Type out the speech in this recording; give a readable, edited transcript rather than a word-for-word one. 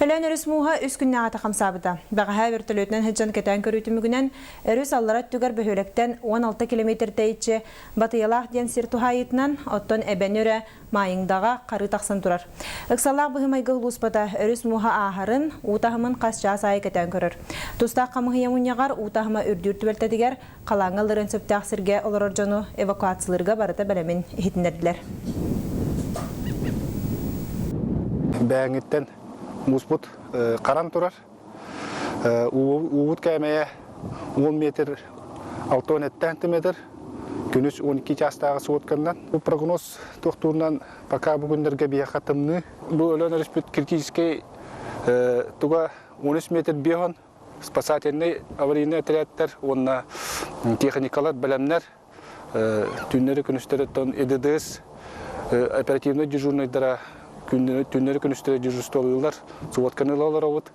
Өлөөн өрүс мууһа үс күннээҕитэ хамсаабыта. Бэҕэһээ вертолетунан сылдьан кэтээн көрүү түмүгүнэн, өрүс аллара өттүгэр бөһүөлэктэн 16 километр тэйиччи Батыйалаах диэн сир туһаайыытынан, оттон Эбэни өрө Маайыҥдаҕа харыы тахсан турар. Ыксаллаах быһыы-майгы улууспата өрүс мууһа ааһарын, уу таһымын хас чаас аайы кэтээн көрөр. Тустаах хамыыһыйа мунньаҕар уу таһыма үрдүүр түбэлтэтигэр халааҥҥа ылларыан сөптөөх сиргэ олорор дьону эвакуациялыырга барыта бэлэмин иһитиннэрдилэр. Бээҥҥиттэн мууспут харан турар. Уубут кээмэйэ 10 метр 67 сантиметр. Күнүс 12 чаастааҕы суотканнан. Бу прогноз туохтуурунан пока бу күннэргэ биһиэхэ тымныы. Бу Өлөөн өрүспүт критическэй туга 13 метр биоһон спасательнай аварийнай отрядтар уонна техникалар бэлэмнэр түүннэри күнүстэри оттон ИДДС оперативнай дежурнайдара түүннэри күнүстэри дежурстволыыллар, сводканы ыла олоробут.